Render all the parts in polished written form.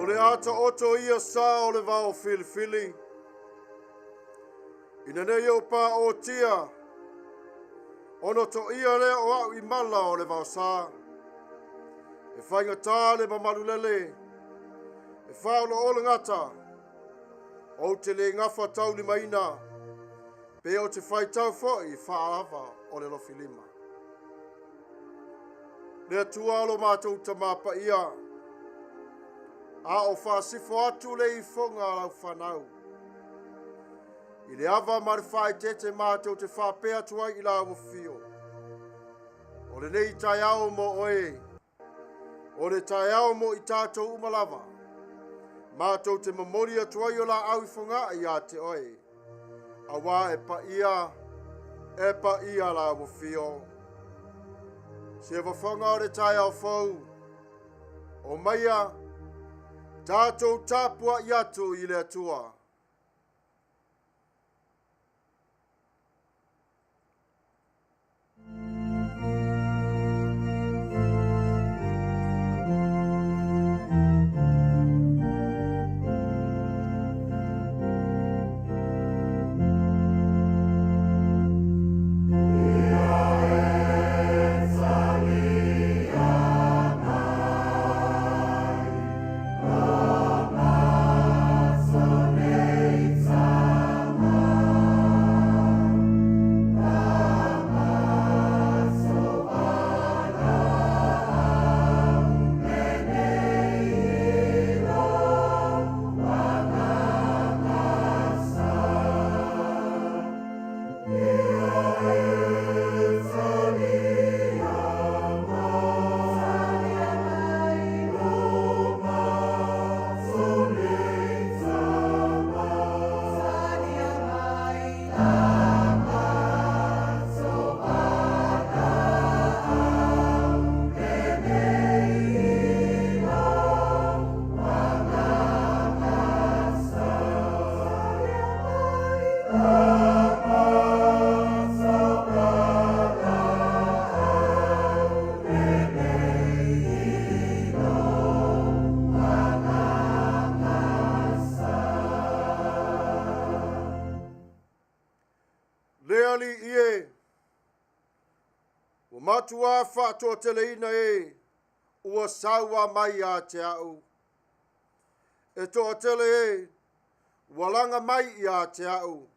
O le a taoto ia sa o le vao filifili. Ina nei ou paotia, ona toia lea o au i mala o le vaosa. E faigata le mamalu lele, e faaolaola le gata, ou te le gafa taulimaina, pe ou te faitau foi i faaava o le lofilima. Le Atua o lo matou Tamā Paia, a o faasifo atu le ifoga a lau fanau. I le ava ma le faaeteete matou te faapea atu ai i lau afio. O lenei taeao mo oe, o le taeao mo i tatou uma lava, matou te momoli atu ai o laau i Fogaa ia te oe, auā e paia, e paia lau afio. Siufofoga o le taeao fou, o maia, tatou tapuai atu i le Atua. Le Alii e, ua matua faatoateleina e, ua saua mai ia te au. E toatele e, ua laga mai ia te au.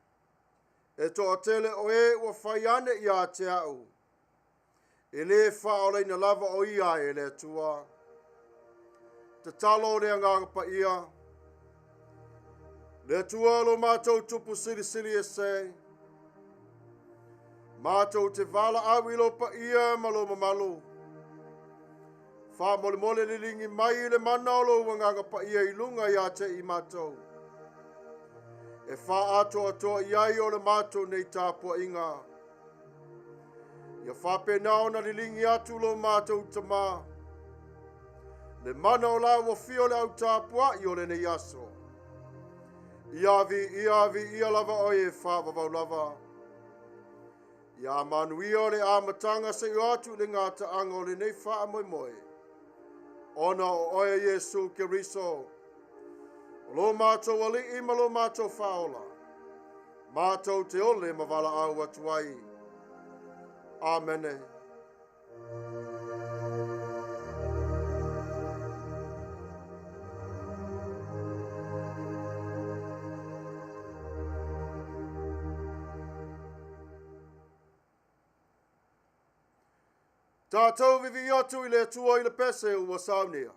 E toatele o e ua fai ane ia te au. E le faaolaina lava o ia e le Atua. Tatalo o le Agaga Paia. Le Atua lo matou tupu silisili ese. Matou te valaau i lo paia ma lo mamalu. Faamolemole liligi mai le mana o lou Agaga Paia i luga ia te i matou. E faaatoatoa i ai o le matou nei tapuaiga. Ia faapena ona liligi atu lo matou Tamā. Le mana o lau afio le au tapuai o lenei aso. Ia viia, viia lava oe e faavavau lava. Ia manuia o le amataga seia atu i le gataaga o lenei faamoemoe. Ona o oe Iesu Keriso, o lo matou Alii ma lo matou Faaola, matou te ole ma valaau atu ai. Amene. Tatou vivii atu i le Atua i le pese ua saunia.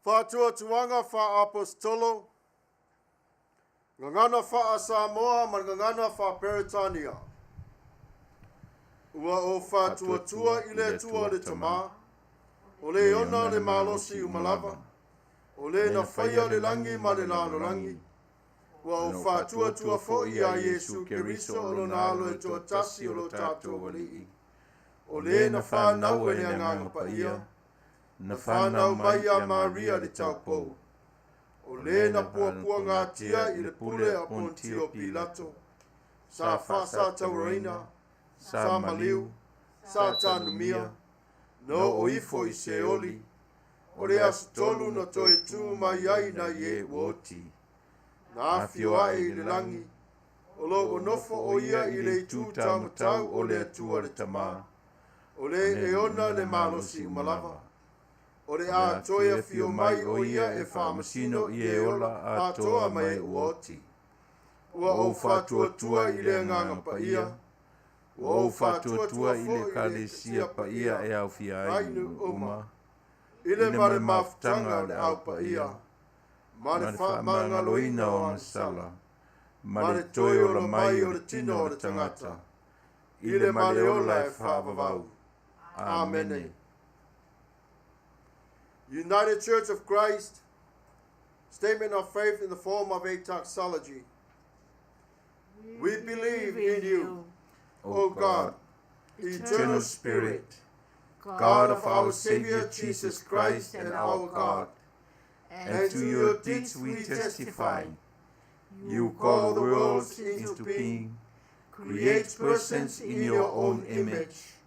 Faatuatuaga faaapostolo, gagana faa-Samoa ma le gagana faa-Peretania. Ua ou faatuatua i le Atua le Tamā, o le ona le malosi uma lava, o le na faia le lagi ma le lalolagi. Ua ou faatuatua foi iā Iesu Keriso o lona Alo e toatasi o lo tatou Alii, o le na fanau e le Agaga Paia, na fanau mai ia Maria le taupou, o le na puapuagatia i le pule a Pontio Pilato, sa faasatauaina, sa maliu, sa tanumia, na oo ifo i Seoli, o le aso 3 na toe tu mai ai nai e ua oti, na afio ae i le lagi, o lo o nofo o ia i le itu taumatau o le Atua le Tamā, o le e ona le malosi uma lava, o le a toe afio mai o ia e faamasino i e ola atoa ma e ua oti. Ua ou faatuatua i le Agaga Paia, ua ou faatuatua i le foi i le Ekalesia paia e aofia ai ai nuu uma, i i le le ma le ma le mafutaga mafutaga o o le le au au paia, paia, ma le ma le faamagaloina faamagaloina o o agasala, agasala, ma ma le le toe toe ola ola mai mai o o le le tino tino o o le le tagata, tagata, i i le le ma ma le le ola ola e e faavavau. faavavau. Amene. Amene. United Church of Christ, statement of faith in the form of a doxology. We believe in you, O God, eternal eternal Spirit, Spirit, God of our Savior Jesus Christ and our God, and to your deeds we testify. You call the world into being, create persons in your own image,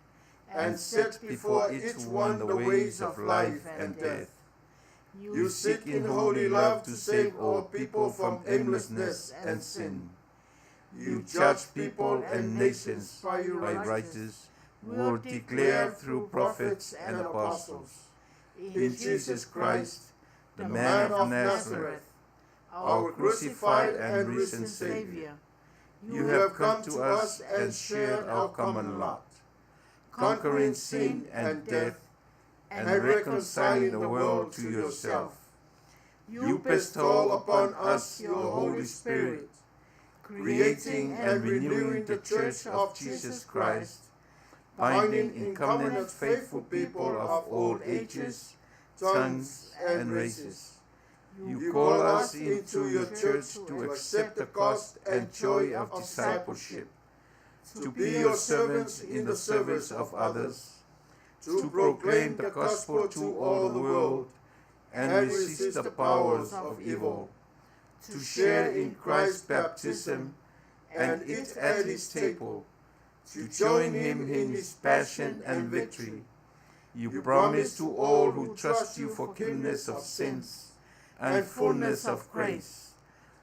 and set before each one the ways of life and death. You seek in holy love to save all people from aimlessness and sin. You judge people and nations by your by righteous will declare through prophets and apostles. In Jesus Christ, the man of Nazareth, our crucified and risen Savior, you have come to us and shared our common lot, conquering sin and death and reconciling the world to yourself. You bestow upon us your Holy Spirit, creating and renewing the Church of Jesus Christ, binding in covenant faithful people of all ages, tongues, and races. You call us into your church to accept the cost and joy of discipleship, to be your servants in the service of others, to proclaim the gospel to all the world and resist the powers of evil, to share in Christ's baptism and eat at his table, to join him in his passion and victory. You promise to all who trust you forgiveness of sins and fullness of grace,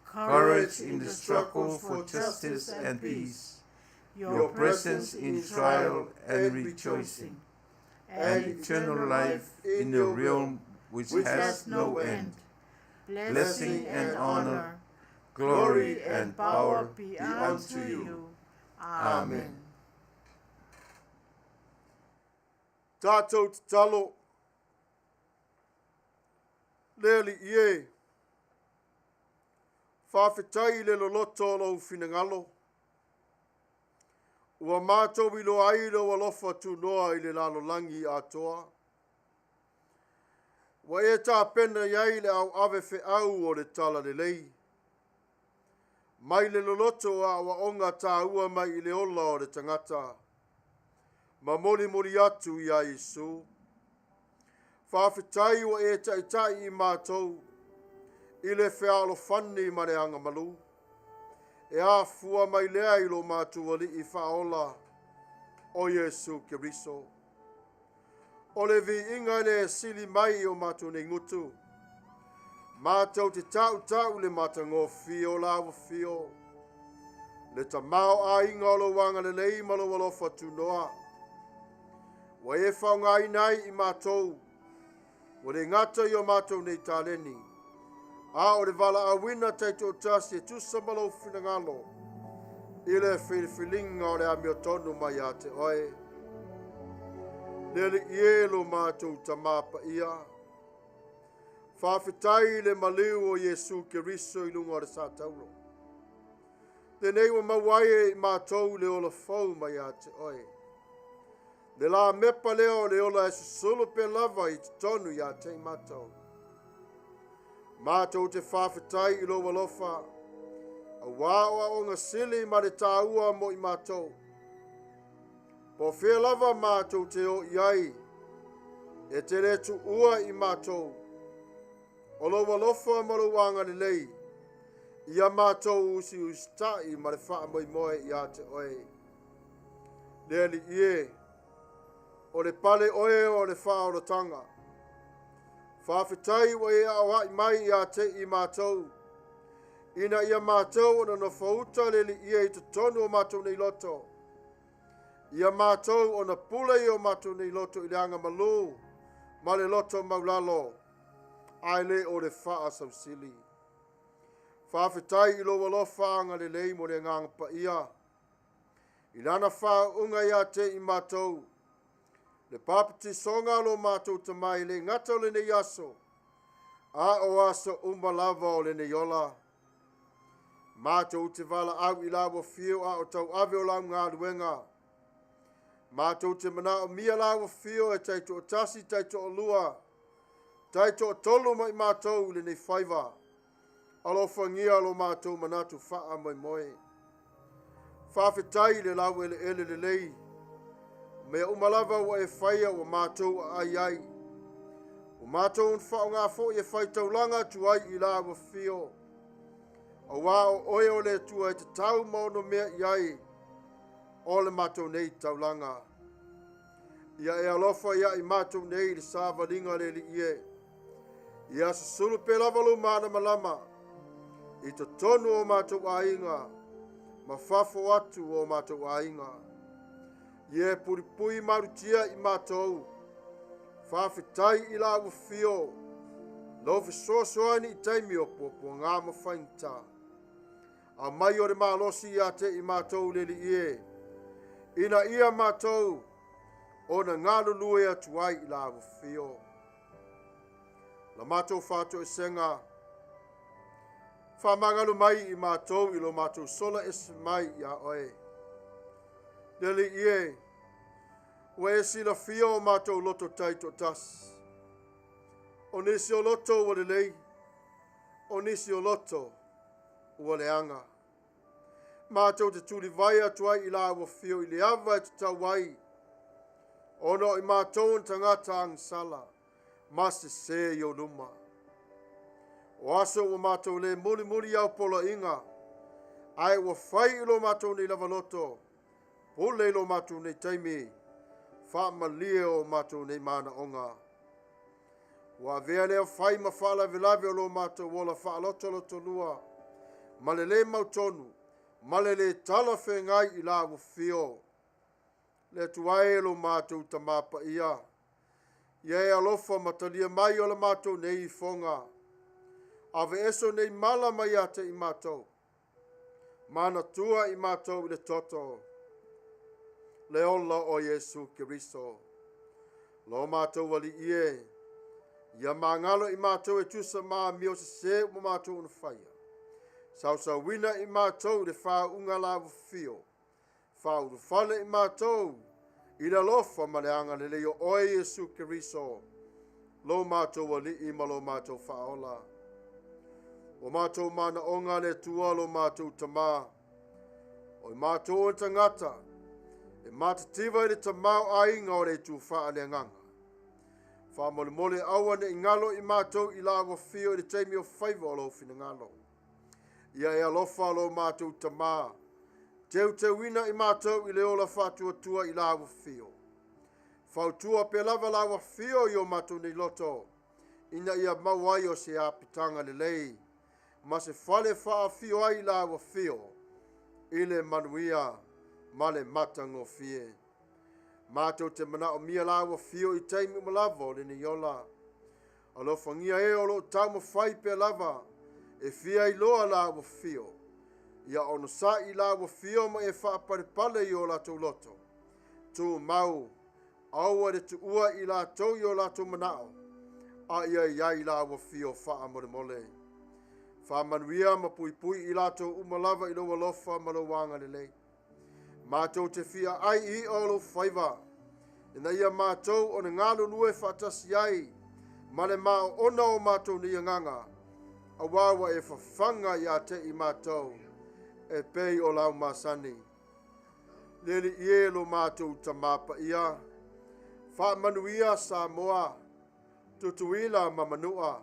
courage in the struggle for justice and peace, your presence in trial and rejoicing, and eternal life in the realm which has no end. Blessing and honor, glory and power be unto you. Amen. Tātou tatalo, le Alii e, faafetai i le loloto o lou finagalo. Ua mātou iloa ai lou alofa tunoa i le lalolagi atoa. Ua e tapena i ai le auave feau o le talalelei. Mai le loloto o aoaoga tāua mai i le ola o le tagata. Ma molimoli atu ia Iesu. Faafetai ua e taitai i mātou i le fealofani ma le agamalu. E afua mai lea i lo mātou Alii faaola o Iesu Keriso. O le viiga i le sili mai o mātou nei gutu. Mātou te tautau le matagofie o la ua fio. Le tamao aiga o lou agalelei ma lou alofa tunoa. Ua e faaaogaina ai i mātou. Ua le gata i o mātou nei taleni. A o le valaauina taitoatasi e tusa ma lou finagalo. I le filifiliga o le amiotonu mai ia te oe. Le Alii e lo mātou tamā paia. Faafetai i le maliu o Iesu Keriso i luga o le satauro. Lenei ua maua ai e i matou le ola fou mai ia te oe. Le la mepa lea o le ola e susulu pea lava i totonu ia te i matou. Matou te faafetai i lou alofa, auā o aoga sili ma le tāua mo i matou. Po o fea lava matou te o i ai, e te le tuua i matou. O lou alofa ma lou agalelei, ia matou usiusitai ma le faamoemoe ia te oe. Le Alii e, o le pale oe o le faaolataga. Faafetai ua e aoai mai ia te i matou, ina ia matou ona nofouta le Alii e i totonu o matou nei loto. Ia matou ona pule i o matou nei loto i le agamalu ma le loto maulalo, ae le o le faasausili. Faafetai i lou alofa agalelei mo le agaga paia, i lana faauuga ia te i matou, le papatisoga o lo matou Tama e le gata o lenei aso, a o aso uma lava o lenei ola. Matou te valaau i lau afio a o tauave o lau galuega. Matou te manaomia lau afio e taitoatasi, taitoalua, taitoatolu ma i matou i lenei faiva. Alofagia lo matou manatu faamoemoe. Faafetai i le laueleele lelei. Mea uma lava ua e faia ua matou aai ai. Ua matou faaaoga foi e faitaulaga atu ai i lau afio. Auā o oe o le Atua e tatau ma ono mea i ai o le matou nei taulaga. Ia e alofa ia i matou nei i le savaliga le Alii e. Ia susulu pea lava lou malamalama i totonu o matou aiga ma fafo atu o matou aiga. Ia e pulipui malutia i matou. Faafetai i lau afio, lou fesoasoani i taimi o puapuaga ma faigata. Aumai o le malosi ia te i matou le Alii e, ina ia matou ona galulue atu ai i lau afio. La matou faatoesega, faamagalo mai i matou i lo matou sola ese mai ia oe. Le Alii e, ua e silafia o matou loto taitoatasi. O nisi o loto ua lelei, o nisi o loto ua leaga. Matou te tulivai atu ai i lau afio i le ava e tatau ai, ona o i matou o tagata agasala, ma sese i ou luma. O aso ua matou le mulimuli au poloaiga, ae ua fai i lo matou nei lava loto, pule i lo matou nei taimi, faamalie o matou nei manaoga. Ua avea lea fai ma faalavelave o lo matou ola faalotolotolua, ma le lē mautonu, ma le lē talafeagai i lau afio. Le Atua e lo matou Tama Paia, ia e alofa ma talia mai o le matou nei ifoga. Aveese nei mala mai ia te i matou, manatua i matou i le toto, le ola o Iesu Keriso. Lo matou Alii e, ia magalo i matou e tusa ma amio sesē ua matou ona faia. Sausauina i matou i le faauuga lau afio. Faaulufale i matou i le alofa ma le agalelei o oe Iesu Keriso, lo matou Alii ma lo matou Faaola. O matou manaoga le Atua lo matou Tama, o i matou o tagata, e matativa i le tamaoaiga o le itu faaleagaga. Faamolemole aua ne i galo i matou i lau afio i le taimi o faiva o lou finagalo. Ia e alofa lo matou Tama, teuteuina i matou i le ola faatuatua i lau afio. Fautua pea lava lau afio i o matou nei loto, ina ia maua ai o se apitaga lelei, ma se fale faafio ai lau afio, i le manuia ma le matagofie. Matou te manaomia lau afio i taimi uma lava o lenei ola. Alofagia e o loo taumafai pea lava, e fia iloa lau afio. Ia onosai lau afio ma e faapalepale i o latou loto. Tumau, aua le tuua i latou i o latou manao. A ia i ai la ua fio faamolemole. Faamanuia ma puipui i latou uma lava i lou alofa ma lou agalelei. Matou te fia ai i i'a o lou faiva, ina ia matou o le galulue faatasi ai ma le maoona o matou nei agaga, auā ua e fafaga ia te i matou e pei o lau masani. Le Alii e lo matou Tamā Paia, faamanuia Samoa, Tutuila ma Manua,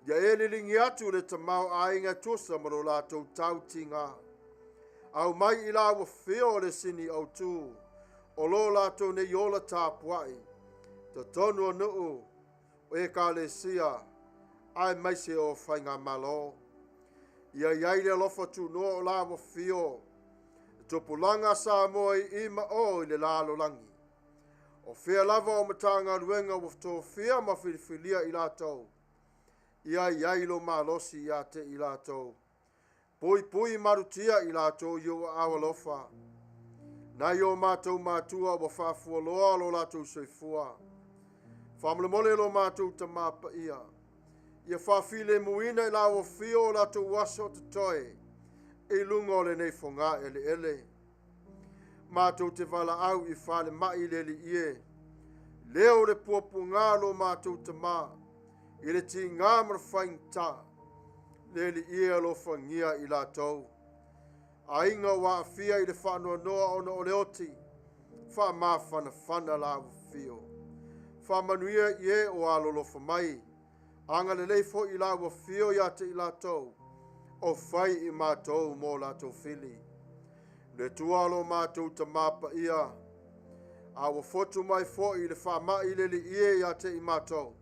ia e liligi atu le tamaoaiga e tusa ma lo latou tautiga. Aumai i la ua fio o le sini autu, o lo latou nei ola tapuai, totonu o nuu, o ekalesia, aemaise o faigamalo. Ia i ai le alofa tunoa o la ua fio, le tupulaga Samoa i i ma o i le lalolagi. O fea lava o Matagaluega ua tofia ma filifilia i latou, ia i ai lo malosi ia te i latou. Puipui malutia i latou i ou aao alofa. Nai o matou matua ua faafualoa lo latou soifua. Faamolemole lo matou Tamā Paia. Ia faafilemuina i la ua fio o latou aso o totoe i luga o lenei fogaeleele. Matou te valaau i falemai le Alii e. Leo le puapuaga lo matou Tamā i le tiga ma le faigata. Le Alii e alofagia i latou. Aiga ua aafia i le faanoanoa ona o le oti, faamafanafana la ua fio. Faamanuia i e o alolofa mai, agalelei foi i la ua fio ia te i latou, o fai i matou mo latou fili. Le Atua lo matou Tamā Paia, a ua fotu mai foi i le faamai le Alii e ia te i matou,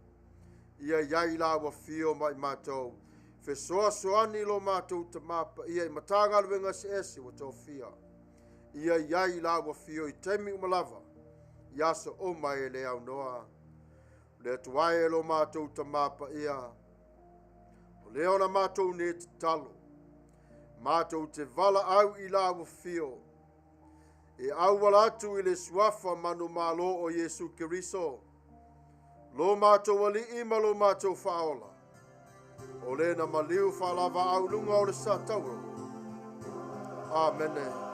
ia i ai la ua fio ma i matou. Fesoasoani lo matou Tamā Paia i Matagaluega eseese ua tofia. Ia i ai la ua fio i taimi uma lava, i aso uma e le aunoa. Le Atua e lo matou Tamā Paia, o lea ona matou nei tatalo, matou te valaau i la ua fio, e auala atu i le suafa manumalo o Iesu Keriso, lo matou Alii ma lo matou Faaola, o le na maliu faalavaau i luga o le satauro. Amene.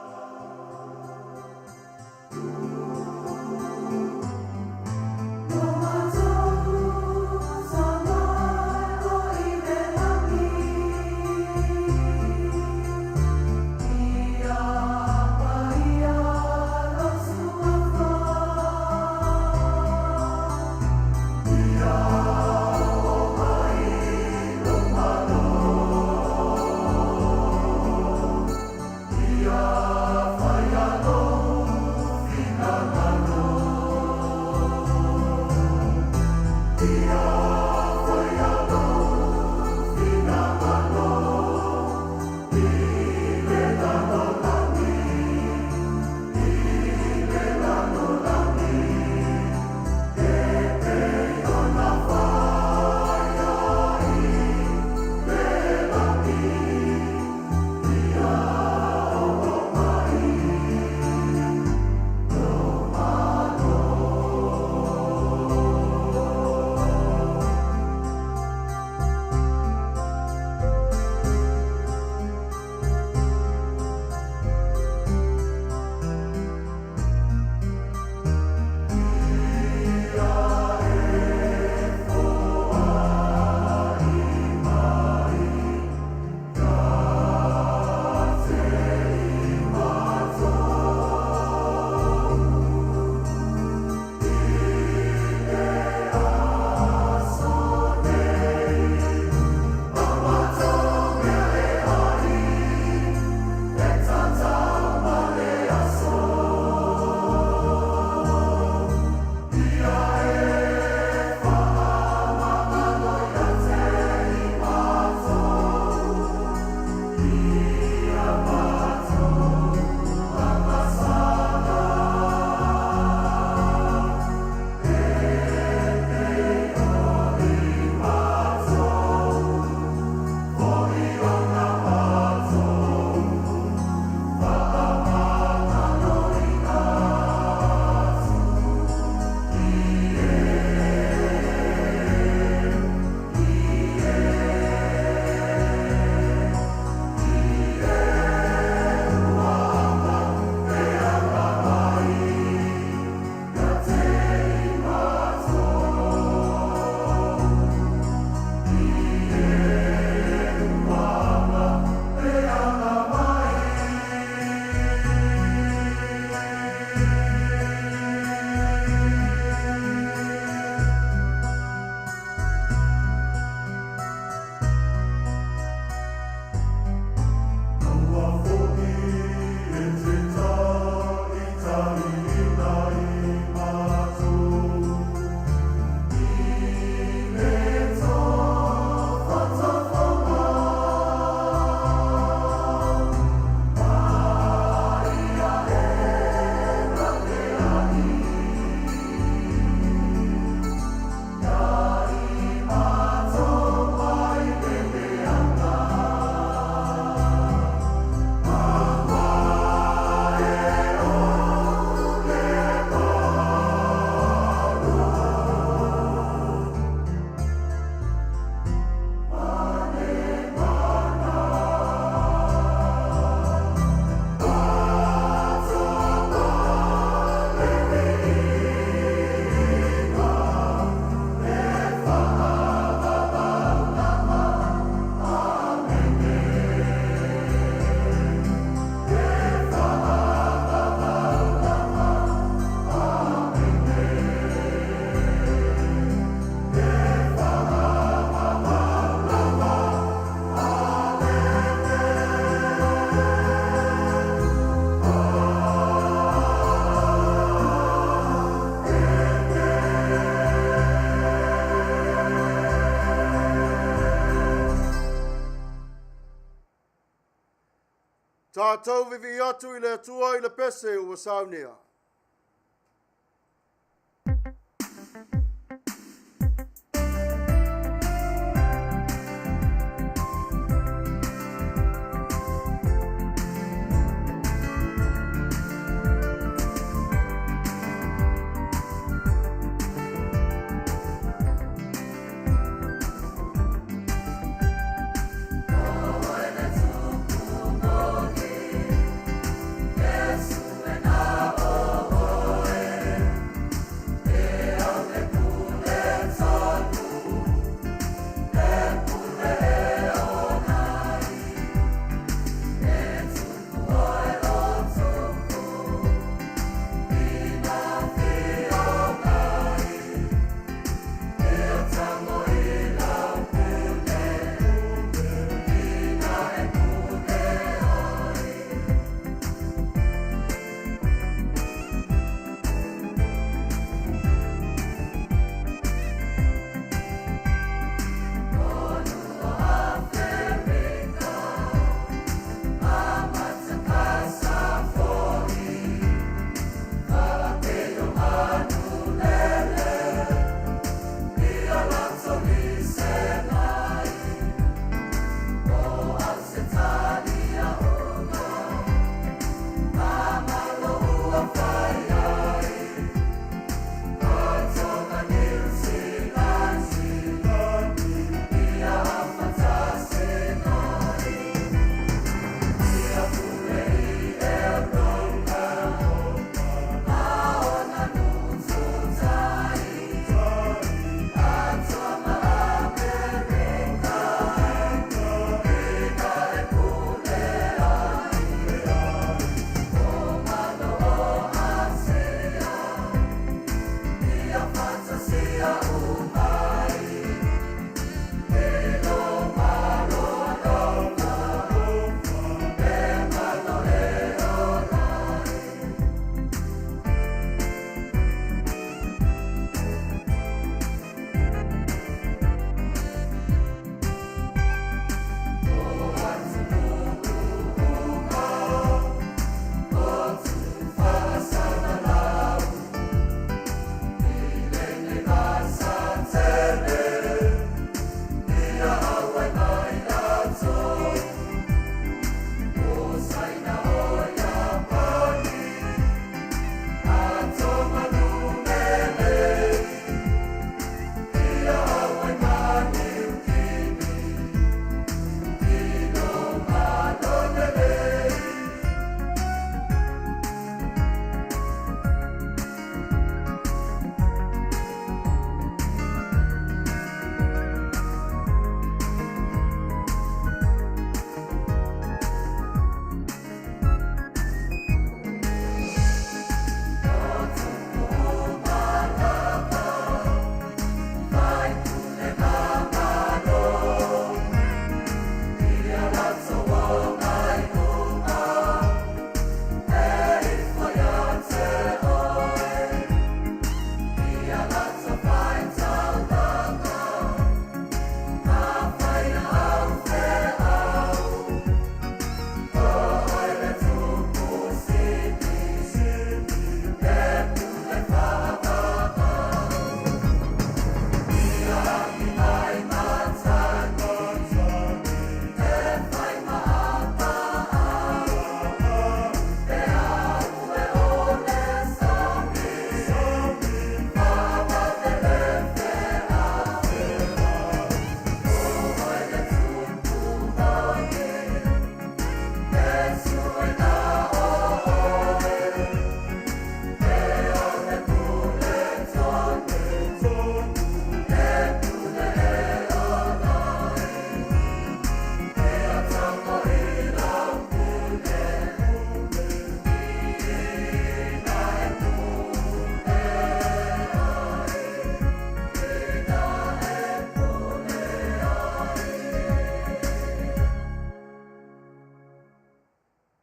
Tātou vivi atu i le atua i le pese ua saunea.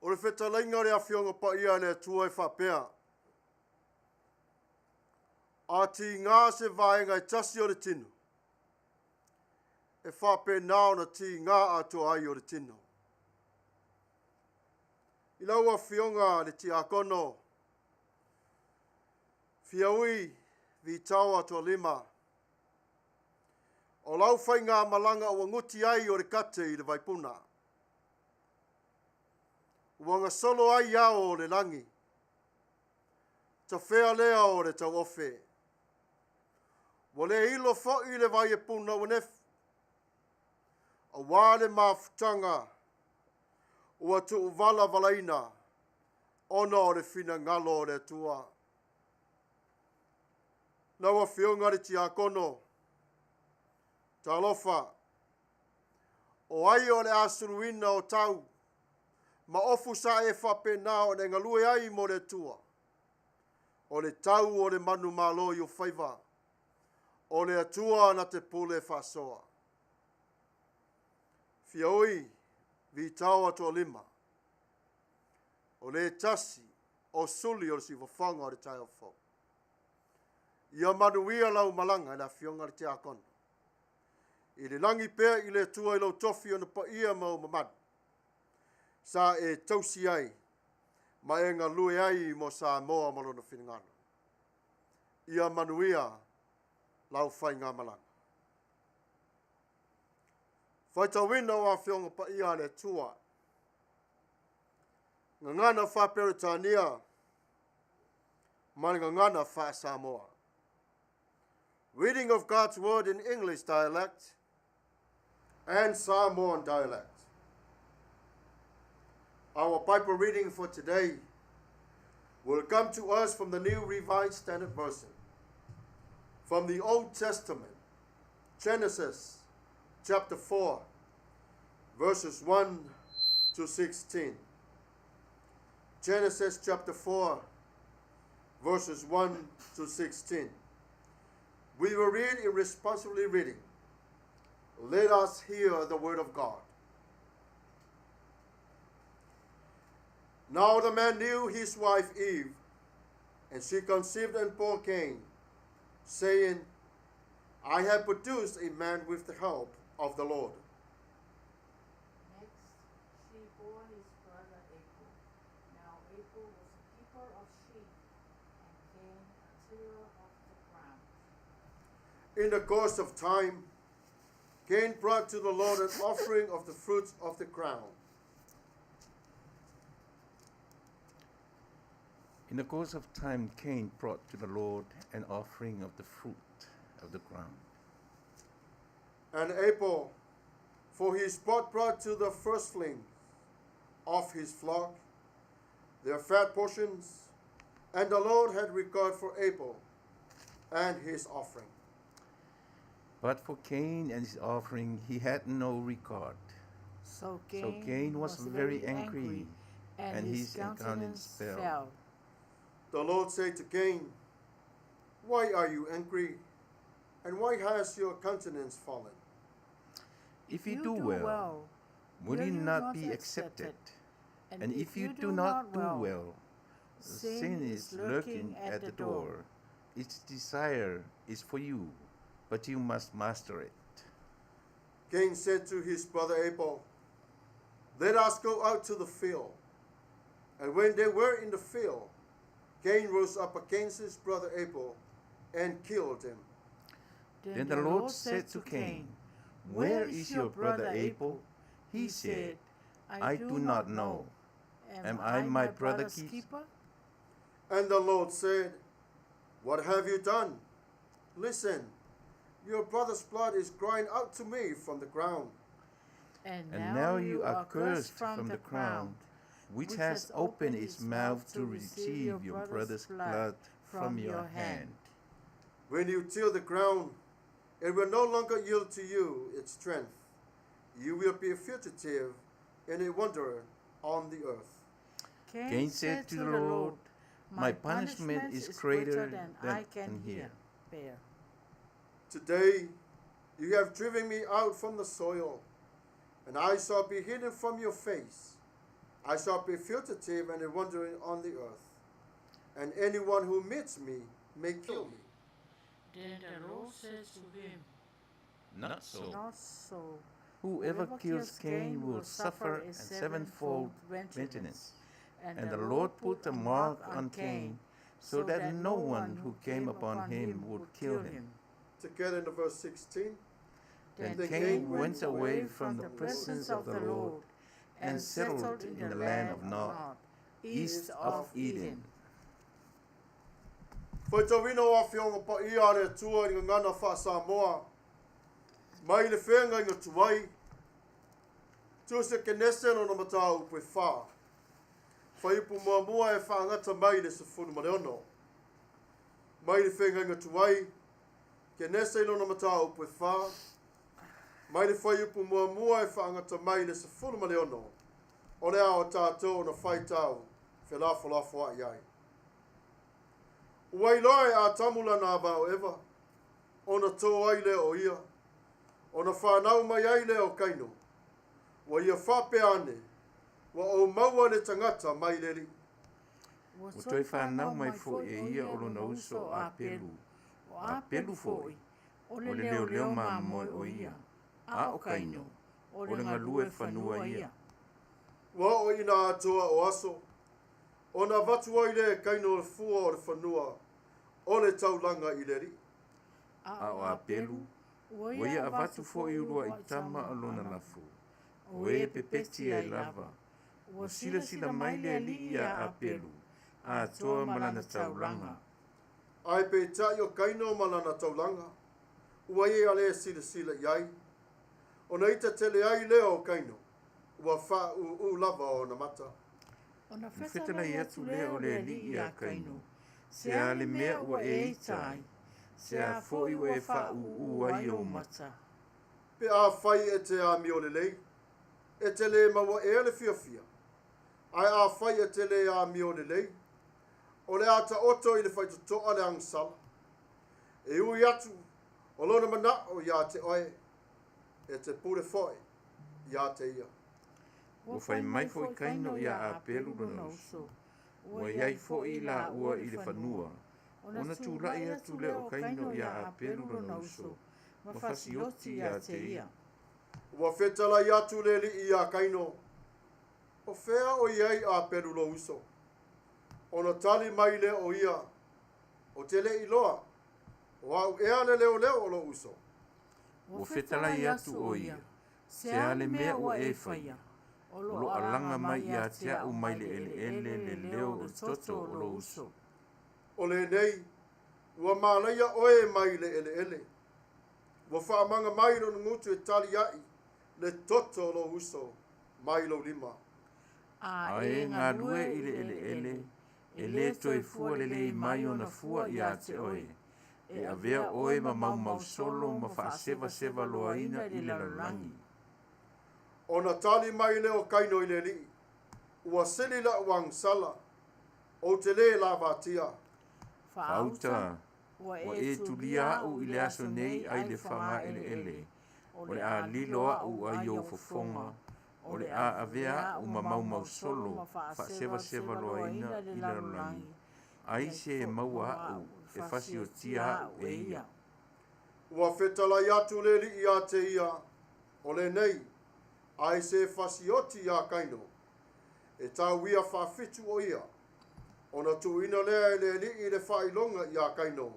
O le fetalaiga o le afioga paia a le Atua e faapea. A tigā se vaega e tasi o le tino, e faapena ona tigā atoa ai o le tino. I lau afioga le Tiakono, Fiaui Vitaoa Tualima, o lau faigamalaga ua guti ai o le kate i le vaipuna. Ua gasolo ai ao o le lagi, tafea lea o le tauofe. Ua le ilo fo'i le vai e puna ua nefu, auā le mafutaga ua tuuvalavalaina ona o le finagalo o le Atua. Lau afioga le Tiakono, talofa, o ai o le a suluina o tau, ma ofu sa e faapena ona e galue ai mo le Atua. O le tau o le manumalo i o faiva, o le Atua na te pule faasoa. Fiaui Vitaoa Tualima, o le tasi o suli o le siufofoga o le taeao fou. Ia manuia lau malaga i le afioga le Tiakono. I le lagi pea i le Atua i lou tofi ona paia ma ou mamalu. Sa e tausi ai, ma e galue ai mo Samoa ma lona finagalo. Ia manuia lau faigamalaga. Faitauina o afioga paia a le Atua. Gagana faa-Peretania ma le gagana faa-Samoa. Reading of God's word in English dialect and Samoan dialect. Our Bible reading for today will come to us from the New Revised Standard Version, from the Old Testament, Genesis chapter 4, verses 1 to 16. Genesis chapter 4, verses 1 to 16. We will read in responsively reading. Let us hear the word of God. Now the man knew his wife Eve, and she conceived and bore Cain, saying, I have produced a man with the help of the Lord. Next, she bore his brother Abel. Now Abel was a keeper of sheep, and Cain a tiller of the ground. In the course of time, Cain brought to the Lord an offering of the fruits of the ground. In the course of time, Cain brought to the Lord an offering of the fruit of the ground. And Abel, for his part, brought to the firstlings of his flock their fat portions, and the Lord had regard for Abel and his offering. But for Cain and his offering he had no regard. So So Cain Cain was very angry, and and his his countenance countenance fell. fell. The Lord said to Cain, Why are you angry? And why has your countenance fallen? If you do well, will you not be accepted? And if you do not do well, sin is lurking at the door. Its desire is for you, but you must master it. Cain said to his brother Abel, Let us go out to the field. And when they were in the field, Cain rose up against his brother Abel and killed him. Then the Lord said to Cain, Where is your brother Abel? He said, I do not know. Am I my brother's keeper? And the Lord said, What have you done? Listen, your brother's blood is crying out to me from the ground. And And now you are cursed from the ground, which has opened its mouth to receive your brother's blood from your hand. When you till the ground, it will no longer yield to you its strength. You will be a fugitive and a wanderer on the earth. Cain said to the Lord, My punishment is greater than than I can hear. bear. Today you have driven me out from the soil, and I shall be hidden from your face. I shall be fugitive and a wandering on the earth, and anyone who meets me may kill me. Then the Lord said to him, Not so. Not so. Whoever kills Cain will suffer a sevenfold vengeance. And the Lord put a mark on Cain, so that no one who came upon him would kill him. Together in verse 16. Then Cain went away from the presence of the Lord and settled in the land of Nod, east of Eden. Faitauina o afioga paia a le Atua i le gagana faa-Samoa, mai le feagaiga tuai, Tusi o Kenese lona mataupu e 4, fuaiupu muamua e faagata mai i le 16. Mai le feagaiga tuai, Kenese i lona mataupu e 4, mai le fuaiupu muamua e faagata mai i le 16, o le a o tatou ona faitau felafolafoai ai. Ua iloa e Atamu lana ava o Eva, ona tō ai lea o ia, ona whanau mai ai lea o Kaino. Ua ia faapea ane, ua ou maua le tagata mai le Alii. Ua toe fanau mai foi e ia o lona uso o Apelu, o Apelu foi, o le leoleo mamoe o ia, a o Kaino, o le galue fanua ia. Ua oo ina atoa o aso, ona avatu ai lea e Kaino le fua o le fanua o le taulaga i le Alii. A o Apelu, ua ia avatu foi uluai tama o lona lafo, o e pepeti ai lava. Ua silasila mai le Alii iā Apelu, atoa ma lana taulaga. Ae peitai o Kaino ma lana taulaga, ua ia le silasila i ai. Ona ita tele ai lea o Kaino, ua faaūū lava ona mata. Ona Ona fetalai fetalai atu atu lea lea o o le le Alii Alii iā iā Kaino, Kaino, se se a a le le mea mea ua ua e e ita ita ai, ai, se se a a foi foi ua ua e faaūū faaūū ai ai ou ou mata. mata. Pe afai e te amio lelei, e te le maua ea le fiafia. Ae afai e te le amio lelei, o le a taoto i le faitotoa le agasala. E ui atu o lona manao ia te oe, e te pule foi ia te ia. Ua Ua fai fai mai mai foi foi Kaino Kaino iā iā Apelu Apelu lona lona uso, uso, ua ua i ai i ai foi foi laua laua i i le le fanua. fanua. Ona Ona tulai tulai atu atu lea lea o o Kaino Kaino iā iā Apelu Apelu lona lona uso, uso, ma ma fasioti fasioti ia ia te te ia. ia. Ua fetalai atu le Alii iā Kaino, o fea o i ai Apelu lou uso. Ona tali mai lea o ia, o te le iloa, o au ea le leoleo o lou uso. Ua Ua fetalai fetalai atu atu o o ia, ia, se se a a le le mea mea ua ua e e faia, faia, o o loo loo alaga alaga mai mai ia ia te te a'u a'u mai mai le le eleele eleele le le leo leo o o le le toto toto o o lou lou uso. uso. O lenei, ua malaia oe mai le eleele. Ua faamaga mai lona gutu e tali ai le toto o lou uso mai lou lima. A A e e galue galue i i le le eleele, eleele, e e lē lē toe toe fua fua lelei lelei mai mai ona ona fua fua ia ia te te oe, oe, e e avea avea oe oe ma ma maumausolo maumausolo ma ma faasevaseva faasevaseva loaina loaina i i le le lalolagi. lalolagi. Ona tali mai lea o Kaino i le Alii, ua sili la'u agasala, ou te lē lavatia. Faauta, Faauta, ua ua e e tulia tulia a'u a'u i i le le aso aso nei nei ai ai le le faga faga eleele, eleele, o o le le a a lilo lilo a'u a'u ai ai ou ou fofoga, fofoga, o o le le a a avea avea a'u a'u ma ma maumausolo maumausolo ma faasevaseva faasevaseva loaina loaina i le i le lalolagi, lalolagi, ai ai se e foi maua maua a'u a'u e e fasiotia fasiotia a'u a'u e e ia. ia. Ua fetalai atu le Alii ia te ia, o lenei, ai se fasioti iā Kaino, e tauia faafitu o ia. Ona tuuina lea e le Alii le faailoga iā Kaino,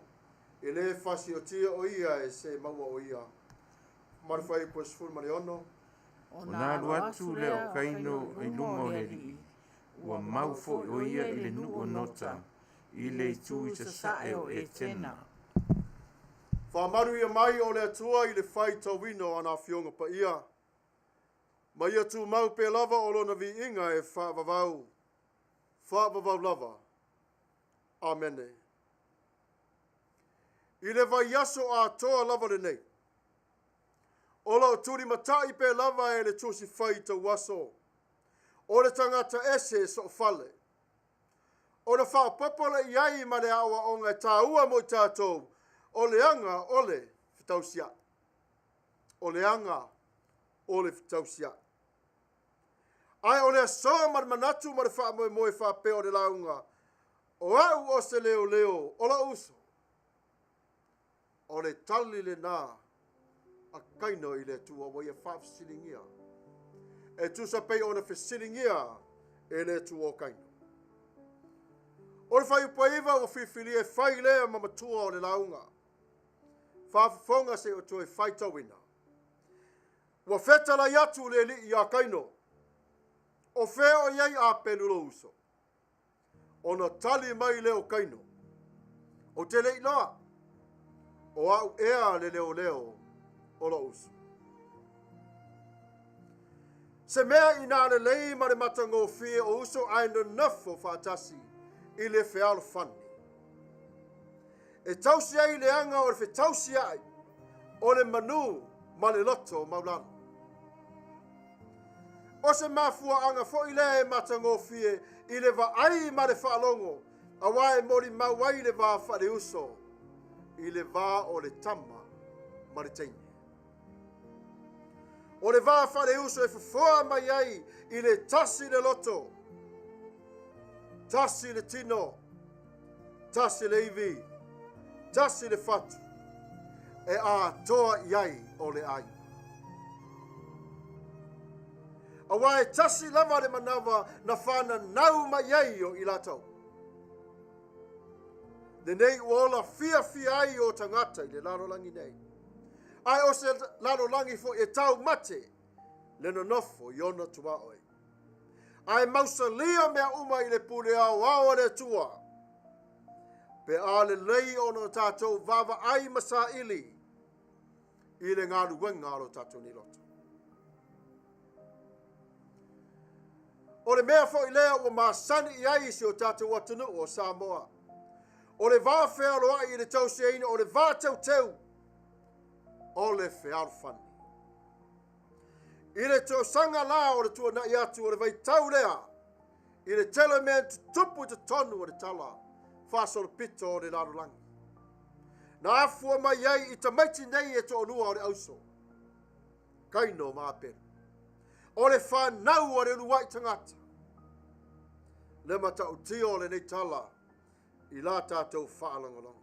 e lē fasiotia o ia e se maua o ia. Ma le fuaiupu e 16. Ona Ona alu alu atu atu lea lea o o Kaino Kaino i i luma luma o o le le Alii, Alii, ua ua mau mau foi foi o o ia ia i i le le nuu nuu o o Nota, Nota, i i le le itu itu i i sasae sasae o o Etena. Etena. Faamalu ia mai o le Atua i le faitauina o ana afioga paia. Ma ia tumau pea lava o lona viiga e faavavau, faavavau lava. Amene. I le vaiaso atoa lava lenei, o loo tulimatai pea lava e le tusi fai tauaso, o le tagata ese e soofale. Ona faaopoopo lea i ai ma le aoaoga e tāua mo i tatou, o le aga o le fetausiai. O le aga o le fetausiai. Ae o le aso ma le manatu ma le faamoemoe faapea o le lauga, o a'u o se leoleo o lou uso. O le tali lenā a Kaino i le Atua ua ia faafesiligia. E tusa pei ona fesiligia e le Atua o Kaino. O le fuaiupu 9 ua filifilia e fai lea ma matua o le lauga. Faafofoga se i o toe faitauina. Ua fetalai atu le alii ia Kaino, O fea o i ai Apelu lou uso? Ona tali mai lea o Kaino, Ou te le i iloa, o au ea le leoleo o lou uso. Se mea inā lelei ma le matagofie o uso ae nonofo faatasi i le fealofani. E tausi ai le aga o le fetausiai o le manu ma le loto maulalo. O se mafuaaga foi lea e matagofie i le vaai ma le faalogo, auā e molimau ai le va faaleuso i le va o le tama ma le teine. O le va faaleuso e fofoa mai ai i le tasi le loto, tasi le tino, tasi le ivi, tasi le fatu, e atoa i ai o le aiga. Auā e tasi lava le manawa na whananau mai ai o i latou. Lenei ua ola fiafia ai o tagata i le lalolagi nei. Ae o se lalolagi foi e taumate le nonofo i ona tuaoi. Ae mausalia mea uma i le pule aoao a le Atua. Pe a lelei ona o tatou vaavaai ma saili i le galuega a lo tatou nei loto. O le mea foi lea ua masani i ai si o tatou atunuu o Samoa. O le va fealoai i le tausiaina o le va teuteu o le fealofani. I le tausaga la o le tuanai atu o le vaitau lea, i le tele o mea tutupu i totonu o le tala faasolopito o le lalolagi. Na afua mai ai i tamaiti nei e toalua o le auso, Kaino ma Apelu. O le whanau o le uluai tagata. Le matautia o lenei tala i la tatou faalogologo.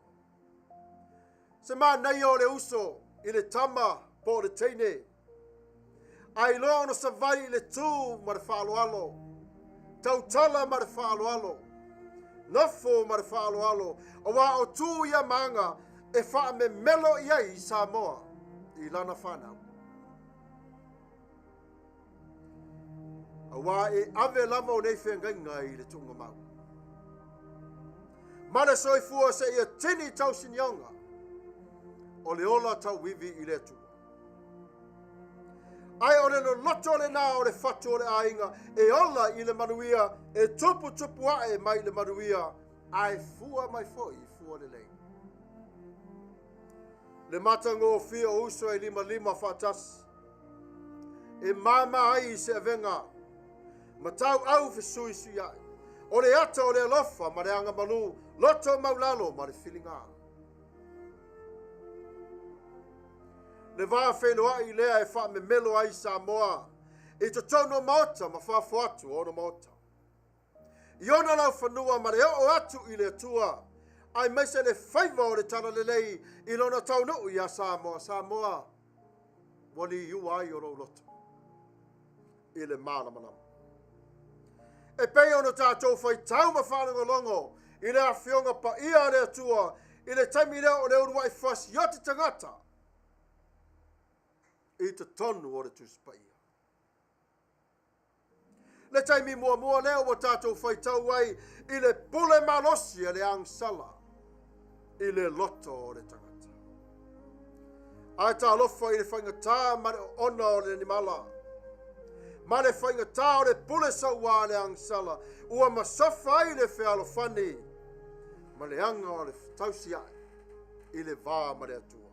Se manaia o le uso i le tama po o le teine. A iloa ona savali i le tū ma le faaaloalo, tautala ma le faaaloalo, nofo ma le faaaloalo, auā o tū ia ma aga e faamemelo i ai i Samoa i lana whanau. Auā e ave lava o nei feagaiga i le tuugamau. Ma le soifua seia tini tausinioga o le ola tauivi i le Atua. Ae o le loloto lenā o le fatu o le aiga e ola i le manuia, e tuputupu ae mai le manuia, ae fua mai foi i fua lelei. Le matagofie o uso e limalima faatasi, e māmā ai i se avega, ma tauau fesuisuiai, o le ata o le alofa ma le agamalu, loto maulalo ma le filiga. Le va feiloai lea e faamemelo ai Samoa i totonu o maota ma fafo atu o ona maota. I ona laufanua ma le oo atu i le Atua, aemaise le faiva o le talalelei i lona taunuu iā Samoa. Samoa, ua liua ai o lou loto i le malamalama. E pei ona tatou faitau ma faalogologo i le Afioga Paia a le Atua i le taimi lea o le uluai fasioti tagata i totonu o le Tusi Paia. Le taimi muamua lea ua tatou faitau ai i le pule malosi a le agasala i le loto o le tagata. Ae talofa i le faigata ma le oona o le animala, ma le faigata o le pule sauā a le agasala, ua masofa ai le fealofani ma le aga o le tausiae i le va ma le Atua.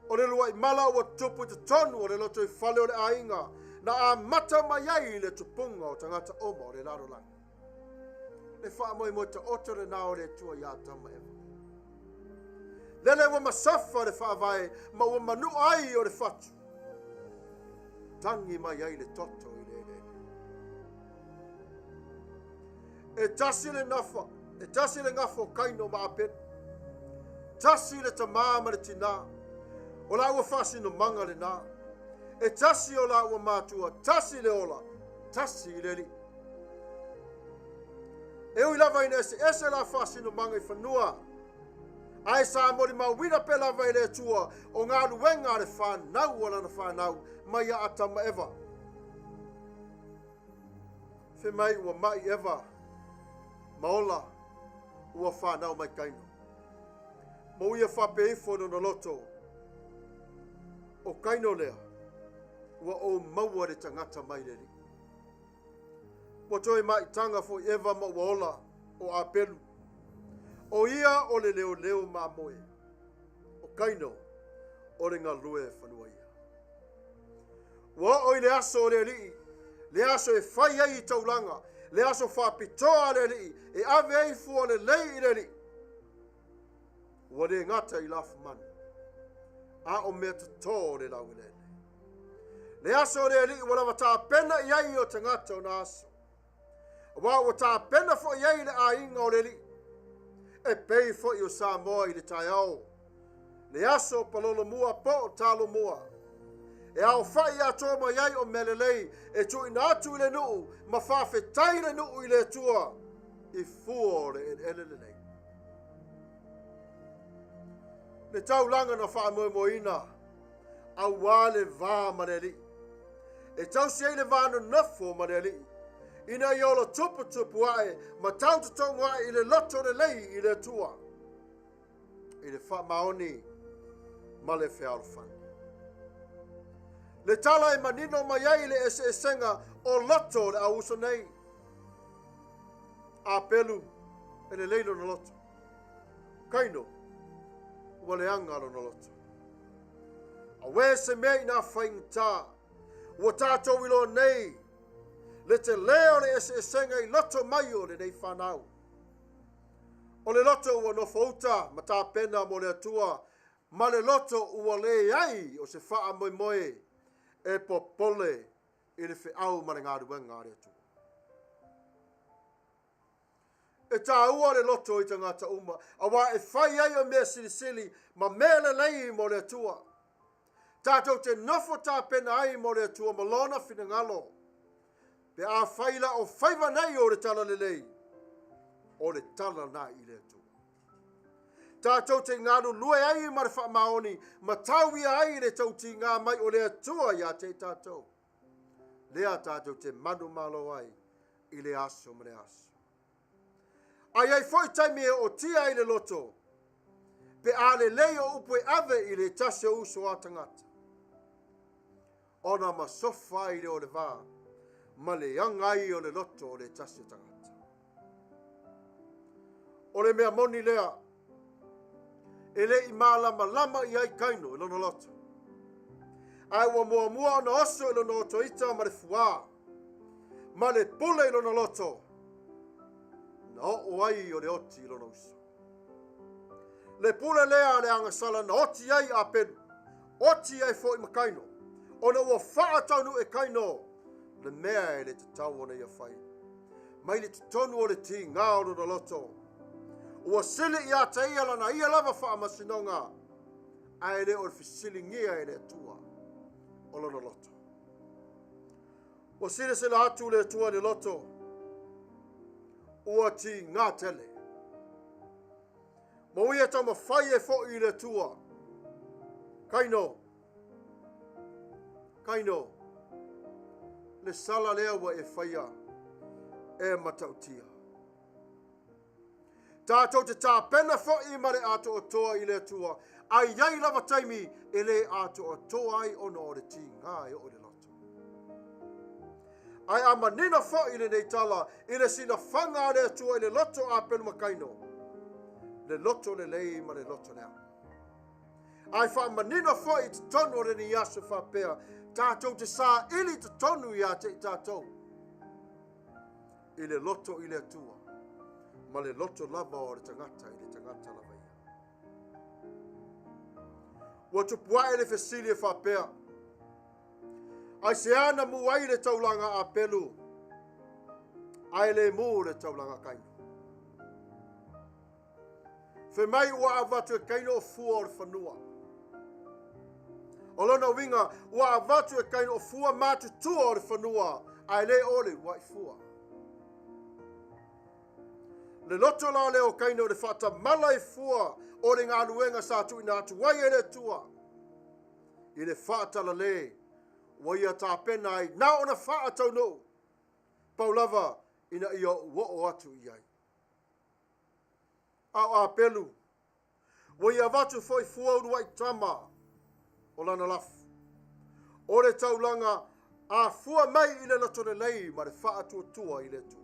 O le luaʻi mala ua tupu i totonu o le lotoifale o le aiga na amata mai ai le tupuga o tagata uma o le lalolagi. Le faamoemoe taoto lenā o le Atua iā Atamu ma Eva. Lele ua masofa le faavae ma ua manua ai o le fatu. Tangi mai ai le toto i le eleele. E tasi le nafa, e tasi le gafa o Kaino ma Apelu. Tasi le tamā ma le tinā. O lāua faasinomaga lenā. E tasi o lāua matua, tasi le ola, tasi le alii. E ui lava ina eseese la faasinomaga i fanua, ae sa molimauina pea lava e le Atua o galuega a le fanau a lana fanau mai ia Atama ma Eva. Fai mai ua mai Eva ma ola ua fanau mai Kaino. Ma ua ia faapea ifo i lona loto, O Kaino lea, ua ou maua le tagata mai le Alii. Ua toe maitaga foi Eva ma ua ola o Apelu. O ia o le leoleo mamoe. O Kaino o le galue fanua ia. Ua oo i le aso o le Alii, le aso e fai ai i taulaga, le aso faapitoa a le Alii, e ave ai fua lelei i le Alii. Ua le gata i lafumanu, a o mea totō o le laueleele. Le aso o le Alii ua lava tapena i ai o tagata o na aso. Aua ua tapena foi i ai le aiga o le Alii. E pei foi o Samoa i le taeao. Le aso palolo mua po o talo mua. E aofai atoa mai ai o mea lelei e tuuina atu i le nuu ma faafetai le nuu i le Atua i fua o le eleele lelei. Le taulaga na faamoemoeina auā le va ma le Alii. E tausi ai le va nonofo ma le Alii, ina ia ola tuputupu ae ma tau totogo ae i le loto lelei i le Atua, i le faamaoni ma le fealofani. Le tala e manino mai ai le eseesega o loto o le au uso nei. Apelu e lelei lona loto. Kaino, ua leaga lona loto. Auē se mea inā faigata ua tātou iloa nei le telē o le eseesega i loto mai o lenei fanau. O le loto ua nofouta ma tapena mo le Atua ma le loto ua leai o se faamoemoe e popole i le feau ma le galuega a le Atua. E tāua le loto i tagata uma, auā e fai ai o mea silisili ma mea lelei mo le Atua. Tātou te nofo tapena ai mo le Atua ma Lona finagalo. Pe afai la o faiva nei o le talalelei, o le tala na i le Atua. Tātou te galulue ai ma le faamaoni ma tauia ai le tautīgā mai o le Atua iā te i tātou. Lea tātou te manumalo ai i le aso ma le aso. A i ai foi taimi e ootia ai le loto, pe a lelei o upu e ave i le tasi o uso a tagata, ona masofa ai lea o le va ma le aga ai o le loto o le tasi o tagata. O le mea moni lea, e le i mālamalama i ai Kaino i lona loto. Ae ua muamua ona oso i lona otoita ma le fuā, ma le pule i lona loto, na oo ai o le oti i lona uso. Le pule lea a le agasala na oti ai Apelu, oti ai foi ma Kaino, ona ua faataunuu e Kaino le mea e le tatau ona ia fai. Mai le totonu o le tīgā o lona loto, ua sili ia te ia lana ia lava faamasinoga, ae le o le fesiligia e le Atua o lona loto. Ua silasila atu le Atua i le loto, ua tīgā tele. Ma ua ia taumafai e foi i le Atua. Kaino, Kaino, le sala lea ua e faia e matautia. Tātou te tāpena foi ma le atoatoa i le Atua, a i ai lava taimi e le atoatoa ai ona o le tīgā e oo i le loto. Ae a manino foi lenei tala i le silafaga a le Atua i le loto a Apelu ma Kaino, le loto lelei ma le loto leaga. Ae faamanino foi i totonu o lenei aso faapea, tātou te saili i totonu iā te i tātou i le loto i le Atua ma le loto lava o le tagata i le tagata lava ia. Ua tupu ae le fesili e faapea, Aisea na mū ai le taulaga a Apelu, ae le mū le taulaga a Kaino? Fai mai ua avatu e Kaino o fua o le fanua. O lona uiga, ua avatu e Kaino o fua matutua o le fanua, ae le o le uluai fua. Le loto la lea o Kaina o le faatamala i fua o le galuega sa tuuina atu ai e le Atua i le faatalale ua ia tapena ai na ona faataunuu pau lava ina ia ou oo atu i ai. A o Apelu, ua ia avatu foi fua uluai tama o lana lafu. O le taulaga afua mai i le loto lelei ma le faatuatua i le Atua.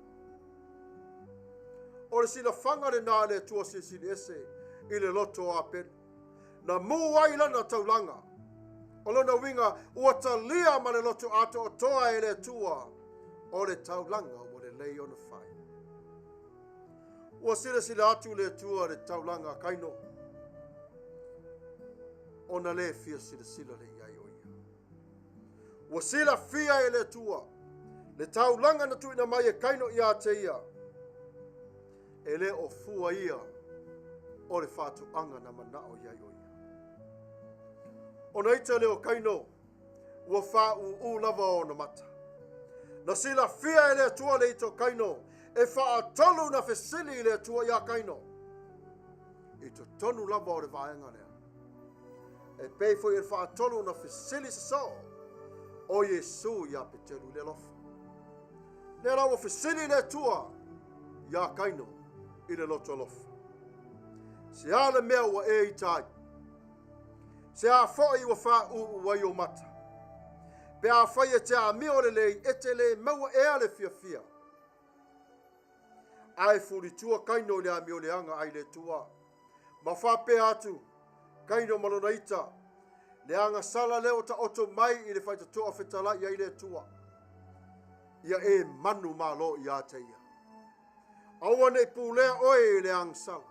O le silafaga lena a le Atua Silisili Ese i le loto o Apelu. Na mū ai lana taulaga. O lona uiga ua talia ma le loto atoatoa e le Atua o le taulaga ua lelei ona fai. Ua silasila atu le Atua i le taulaga a Kaino, ona le fia silasila lea i ai o ia. Ua silafia e le Atua le taulaga na tuuina mai e Kaino ia te ia, e le o fua ia o le faatoaga na manao i ai o ia. Ona ita lea o Kaino, ua faaūū lava ona mata. Na silafia e le Atua le ita o Kaino, e faatolu na fesili i le Atua iā Kaino. I totonu lava o le vaega lea. E pei foi e le faatolu na fesili sosoo o Iesu iā Peteru i le alofa. Lea la ua fesili le Atua iā Kaino i le loto alofa. Se a le mea ua e ita ai? Se a foi ua faaūū ai ou mata? Pe afai e te amio lelei, e te le maua ea le fiafia. Ae fulitua Kaino i le amioleaga ai le Atua. Ma faapea atu Kaino ma lona ita, le agasala lea ua taoto mai i le faitotoa fetalai ai le Atua. Ia e manu malo ia te ia. Aua ne i pulea oe i le agasala.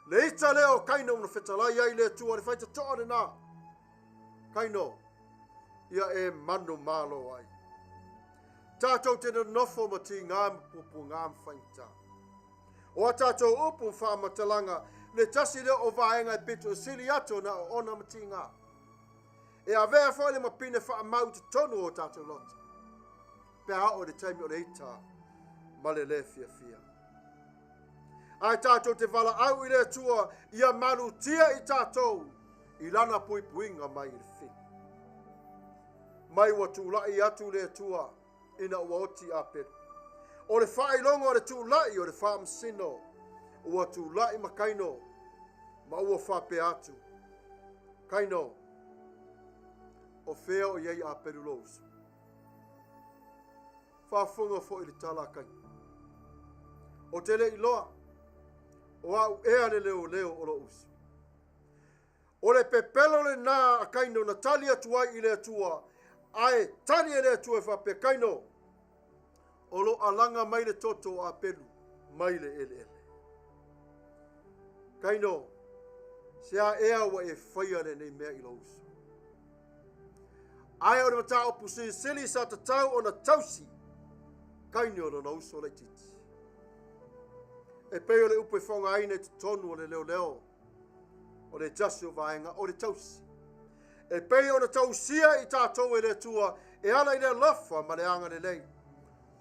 Le ita lea o Kaino na fetalai ai le Atua, le faitotoa lena. Kaino, ia e manu malo ai. Tātou te nonofo ma tīgā ma puapuagā ma faigata. O a tātou upu ma faamatalaga, le tasi lea o vaega e pito sili atu ona oona ma tīgā. E avea foi le mapine faamau i totonu o tātou loto. Pe a oo i le taimi o le ita ma le lē fiafia. Ae tātou te valaau i le Atua ia malutia i tātou i lana puipuiga mai i le fili. Mai ua tula'i atu le Atua ina ua oti Apelu. O le faailoga o le tula'i o le faamasino ua tula'i ma Kaino ma ua faapea atu, Kaino, o fea o i ai Apelu lou uso? Faafofoga foi i le tala a Kaino. O te le iloa, o au ea le leoleo o lou uso. O le pepelo lenā a Kaino na tali atu ai i le Atua, ae tali e le Atua e faapea, Kaino, o lo alaga mai le toto o Apelu mai le eleele. Kaino, se a ea ua e faia lenei mea i lou uso? Ae o le mataupu silisili sa tatau ona tausi Kaino lona uso laitiiti. E pei o le upu e faaaogaina i totonu o le leoleo, o le tasi o vaega o le tausi. E pei ona tausia i tātou e le Atua e ala i le alofa ma le agalelei,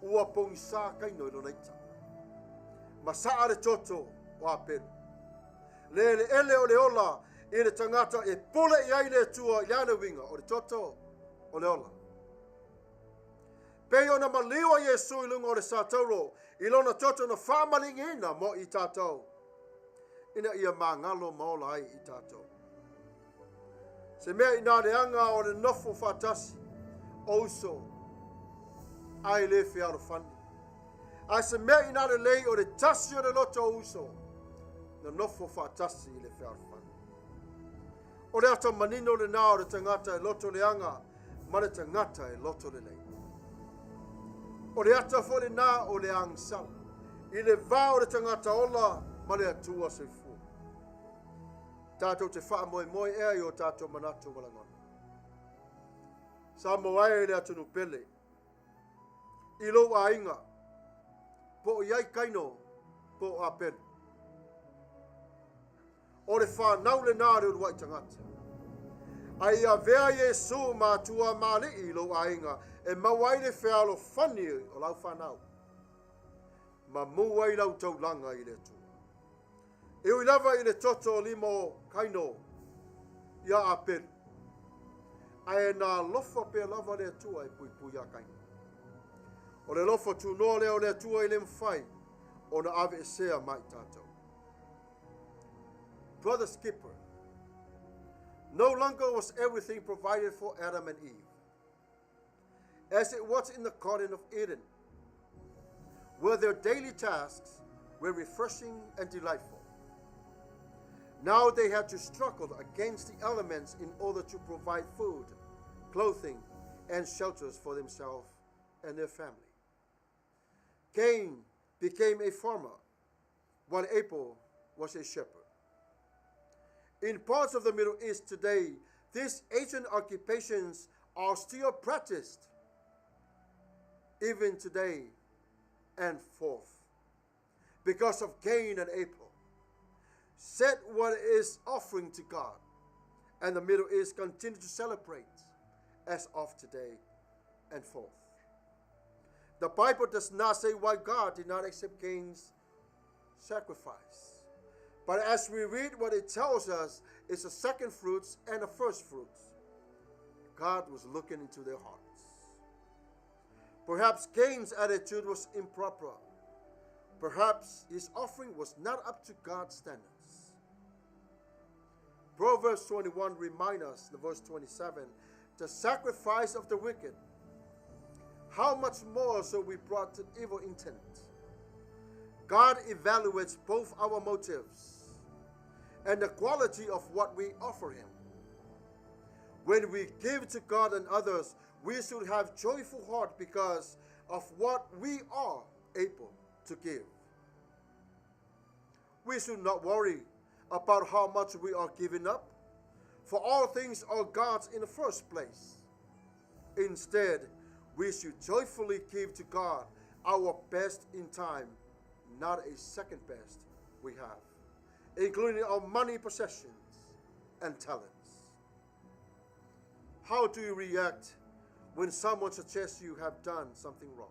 ua pogisā Kaino i lona ita. Ma saa le toto o Apelu. Le eleele o le ola i le tagata e pule i ai le Atua i le a le uiga o le toto o le ola. Pei ona maliu a Iesu i luga o le satauro i lona toto na faamaligiina mo i tātou, ina ia magalo ma ola ai i tātou. Se mea inā leaga o le nofo faatasi o uso ae le fealofani. Ae se mea inā lelei o le tasi o le loto o uso na nofo faatasi i le fealofani. O le ata manino lenā o le tagata e loto leaga ma le tagata e loto lelei. O le ata foi lenā o le agasala i le va o le tagata ola ma le Atua soifua. Tātou te faamoemoe ea i o tātou manatu ma lagona. Samoa e le atunuu pele, i lou aiga, po o i ai Kaino, po o Apelu. O le fanau lenā a le uluai tagata. A ia avea Iesu ma Atua ma Alii i lou aiga e maua ai le fealofani o lau fanau. Ma maua ai lau taulaga i le Atua. E ui lava i le toto o lima o Kaino iā Apelu, ae na alofa pea lava le Atua e puipui iā Kaino. O le alofa tunoa lea o le Atua e le mafai ona aveesea ma i tatou. Brother's keeper. No longer was everything provided for Adam and Eve, as it was in the Garden of Eden, where their daily tasks were refreshing and delightful. Now they had to struggle against the elements in order to provide food, clothing, and shelters for themselves and their family. Cain became a farmer, while Abel was a shepherd. In parts of the Middle East today, these ancient occupations are still practiced, even today and forth, because of Cain and Abel. Set what is offering to God, and the Middle East continue to celebrate as of today and forth. The Bible does not say why God did not accept Cain's sacrifice. But as we read what it tells us, it's the second fruits and the first fruits. God was looking into their hearts. Perhaps Cain's attitude was improper. Perhaps his offering was not up to God's standards. Proverbs 21 reminds us, in verse 27, the sacrifice of the wicked, how much more so we brought to evil intent. God evaluates both our motives and the quality of what we offer him. When we give to God and others, we should have joyful heart because of what we are able to give. We should not worry about how much we are giving up, for all things are God's in the first place. Instead, we should joyfully give to God our best in time, not a second best we have, including our money, possessions, and talents. How do you react when someone suggests you have done something wrong?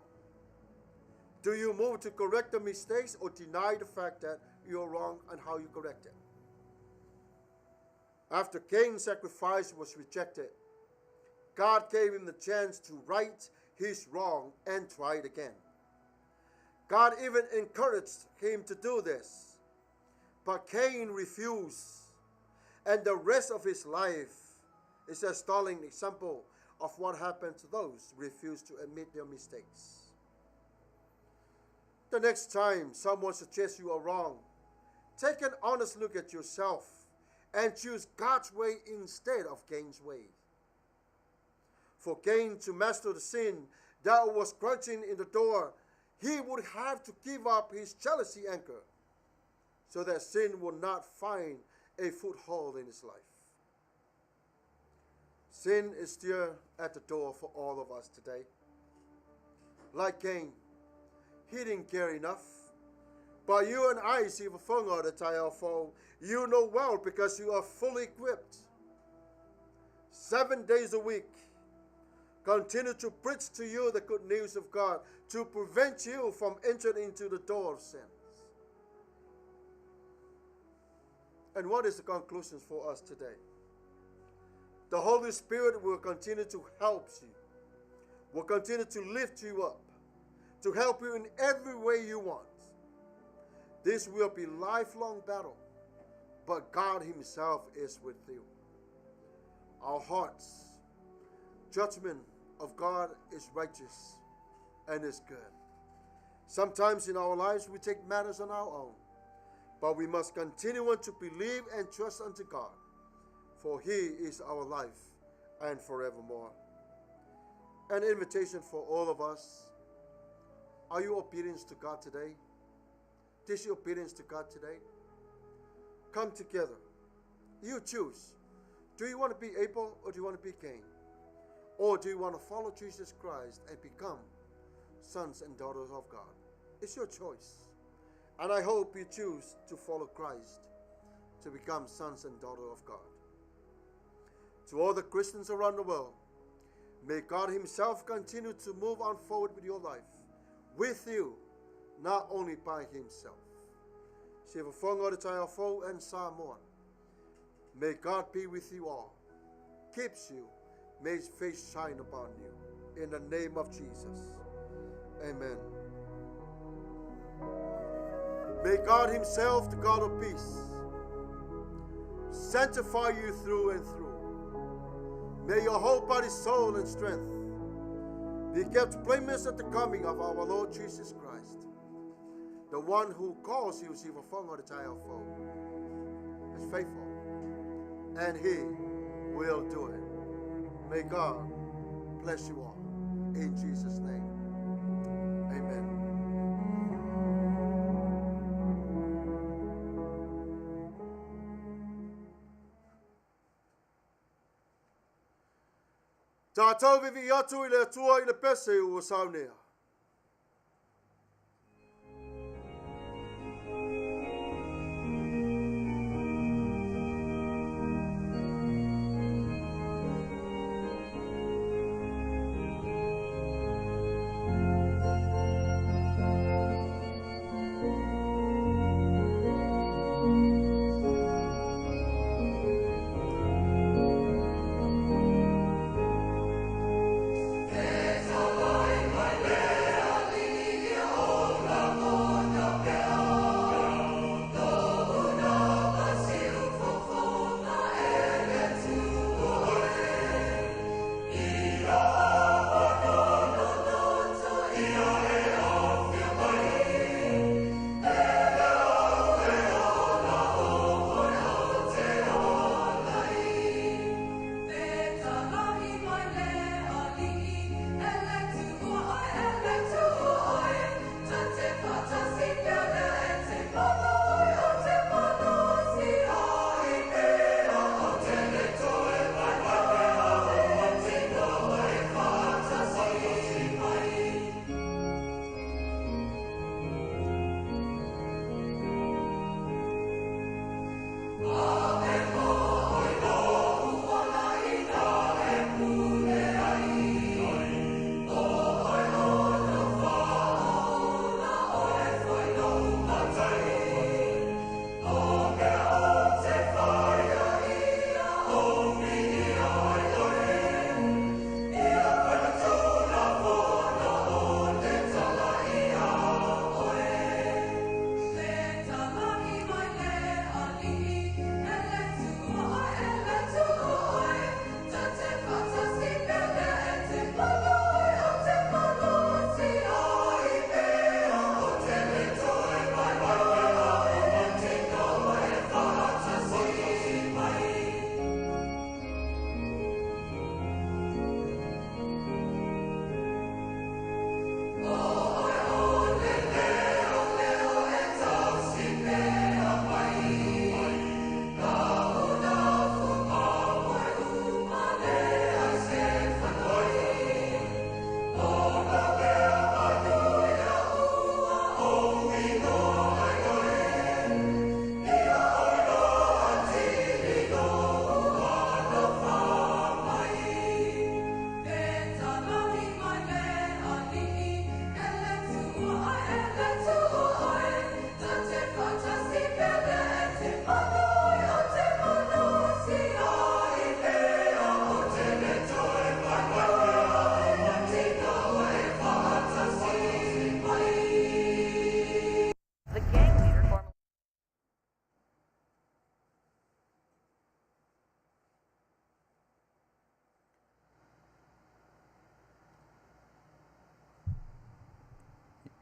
Do you move to correct the mistakes or deny the fact that you're wrong and how you correct it? After Cain's sacrifice was rejected, God gave him the chance to right his wrong and try it again. God even encouraged him to do this. But Cain refused, and the rest of his life is a startling example of what happened to those who refuse to admit their mistakes. The next time someone suggests you are wrong, take an honest look at yourself and choose God's way instead of Cain's way. For Cain to master the sin that was crouching in the door, he would have to give up his jealousy anger so that sin would not find a foothold in his life. Sin is still at the door for all of us today. Like Cain, he didn't care enough. But you and I, Sivafonga, the Taiafo, you know well because you are fully equipped. 7 days a week, continue to preach to you the good news of God to prevent you from entering into the door of sins. And what is the conclusion for us today? The Holy Spirit will continue to help you, will continue to lift you up, to help you in every way you want. This will be a lifelong battle, but God himself is with you. Our hearts, judgment of God is righteous and is good. Sometimes in our lives we take matters on our own, but we must continue on to believe and trust unto God, for he is our life and forevermore. An invitation for all of us. Are you obedient to God today? Disobedience to God today? Come together. You choose. Do you want to be Abel or do you want to be Cain? Or do you want to follow Jesus Christ and become sons and daughters of God? It's your choice. And I hope you choose to follow Christ to become sons and daughters of God. To all the Christians around the world, may God himself continue to move on forward with your life, with you, not only by himself. Sivafonga o le taeao fou and Samoan. May God be with you all, keeps you, may his face shine upon you. In the name of Jesus. Amen. May God himself, the God of peace, sanctify you through and through. May your whole body, soul, and strength be kept blameless at the coming of our Lord Jesus Christ. The one who calls you, is faithful, and he will do it. May God bless you all. In Jesus' name, amen. Tātou vivi atu i le Atua i le pese ua saunea.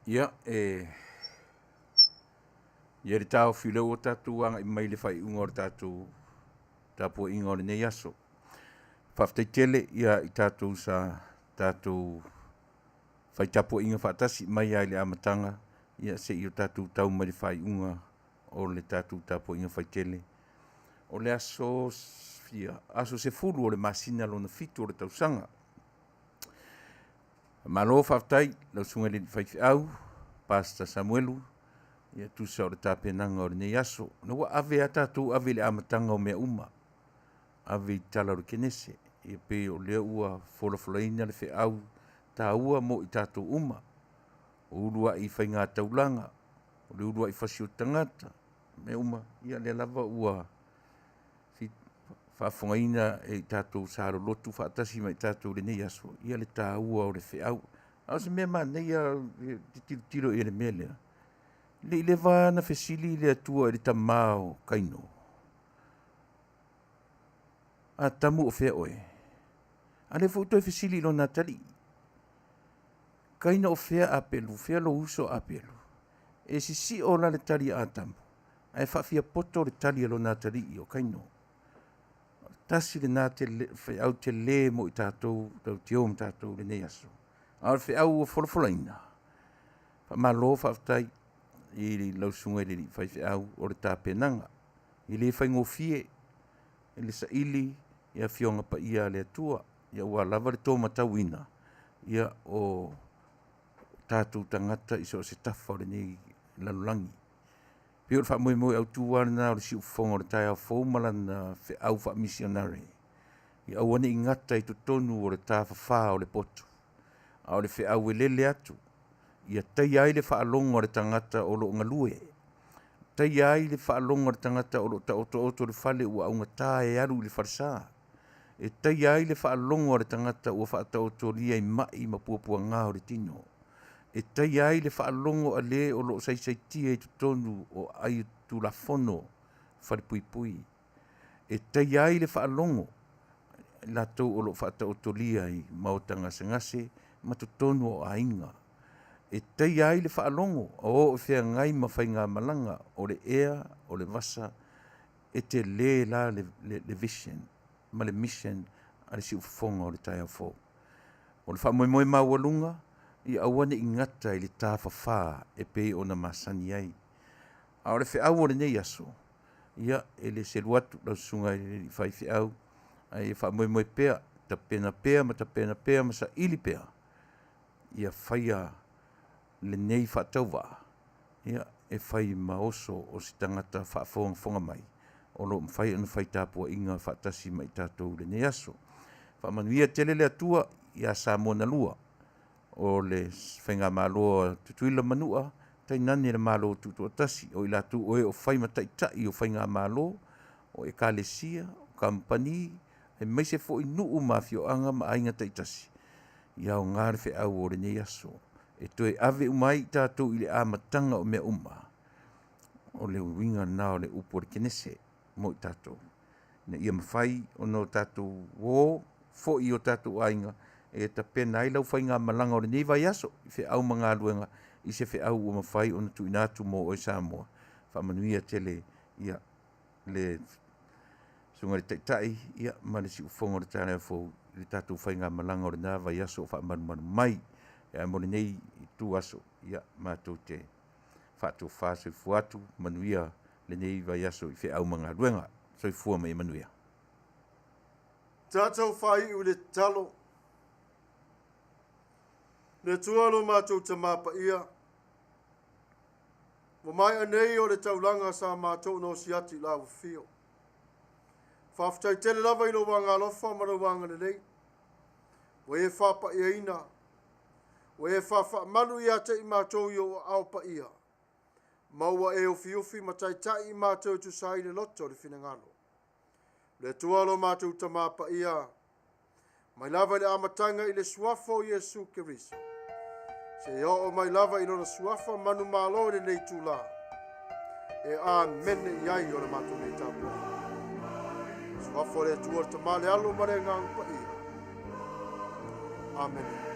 Ia, e ia le taofi lea ua tatou agai mai le faaiuga o le tatou tapuaiga o lenei aso. Faafetai tele ia i tatou sa tatou fai tapuaiga faatasi mai lava i le amataga ia seia o tatou tau mai le faaiuga o le tatou tapuaiga faitele. O le aso fia, aso 10 o le masina lona 7 o le tausaga. Malo faafetai lau susuga i le alii faifeau, Pastor Samuelu, ia tusa o le tapenaga o lenei aso. Na ua ave a tatou ave i le amataga o mea uma, ave i tala o le Kenese, ia pei o lea ua folafolaina le feau taua mo i tatou uma. O ulua'i faigātaulaga, o le ulua'i fasi o tagata, mea uma, ia lea lava ua faafofogaina e i tatou sa lolotu faatasi ma i tatou i lenei aso, ia le taua o le feau. A o se mea manaia te tilotilo i le mea lea, le i leva na fesili le Atua i le tamā o Kaino, Atamu o fea oe? A lea foi ua toe fesili i lona atalii, Kaina o fea Apelu, fea lou uso Apelu? E sisio la le tali a Atamu, ae faafiapoto le tali a lona atalii o Kaino. Tasi lena feau telē mo i tatou tautio ma tatou i lenei aso. A o le feau ua folafolaina, faamalo faafetai i lau susuga i le alii faifeau o le tapenaga. E le faigofie le saili i Afioga Paia a le Atua, ia ua lava le tōmatauina ia o tatou tagata i so o se tafa o lenei lalolagi. E pei o le faamoemoe autu lava lena o le siufofoga o le taeao fou ma lana feau faamisionare, ia aua ne i gata i totonu o le tafafā o le potu, a o le feau e lele atu, ia taia ai le faalogo a le tagata o lo o galue, taia ai le faalogo a le tagata o lo o taotooto i le fale ua augatā e alu i le falesā, e taia ai le faalogo a le tagata ua faataotolia i mai ma puapuagā o le tino, e taia ai le faalogo a le o lo o saisaitia i totonu o aai o Tulafono falepuipui, e taia ai le faalogo i latou o lo o faataotolia i maota gasegase ma totonu o aiga, e taia ai le faalogo a o o feagai ma faigamalaga o le ea, o le vasa, e telē la le vision ma le mission a le siufofoga o le taeao fou. O le faamoemoe maualuga, ia aua ne i gata i le tafafā e pei ona masani ai. A o le feau o lenei aso, ia, e le selu atu lau susuga i le alii faifeau, ae ia faamoemoe pea, tapena pea ma tapena pea ma saili pea, ia faia lenei faatauvaa, ia, e fai ma oso o se tagata faafogafoga mai o lo o mafai ona fai tapuaiga faatasi ma i tatou i lenei aso. Faamanuia tele le Atua ia Samoa na lua, o le Faigamalo a Tutuila ma Manua, tainane le Malo Tutoatasi, o i latou o e o fai ma taitai o Faigamalo, o Ekalesia, o kamupani, aemaise foi nuu ma afioaga ma aiga taitasi, ia aoga le feau o lenei aso, e toe ave uma ai i tatou i le amataga o mea uma. O le uiga lena o le upu a le Kenese mo i tatou, ina ia mafai ona o tatou o foi i o tatou aiga e tapena ai lau faigamalaga o lenei vaiaso i feau ma galuega i se feau ua mafai ona tuuina atu mo oe Samoa. Faamanuia tele ia le Susuga i le Taitai ia ma le siufofoga o le taeao fou i le tatou faigamalaga o lena vaiaso o faamalumalu mai. Ae mo lenei itu aso, ia matou te faatofa soifua atu, manuia lenei vaiaso i feau ma galuega. Soifua ma ia manuia. Tatou faaiu i le tatalo. Le Atua lo matou Tamā Paia, ua maea nei o le taulaga sa matou na osi atu i la ua fio. Faafetai tele lava i lou agalofa ma lou agalelei. Ua e faapaiaina, ua e faafaamalu ia te i matou i ou aao paia, ma ua e ufiufi ma taitai i matou e tusa ai le loto o le finagalo. Le Atua lo matou Tamā Paia, mai lava i le amataga i le suafa o Iesu Keriso, seia oo mai lava i lona suafa manumalo i lenei itulā, e amene i ai o le matou nei tapuaiga. Suafa o le Atua le Tamā, le Alo ma le Agaga Paia. Amene.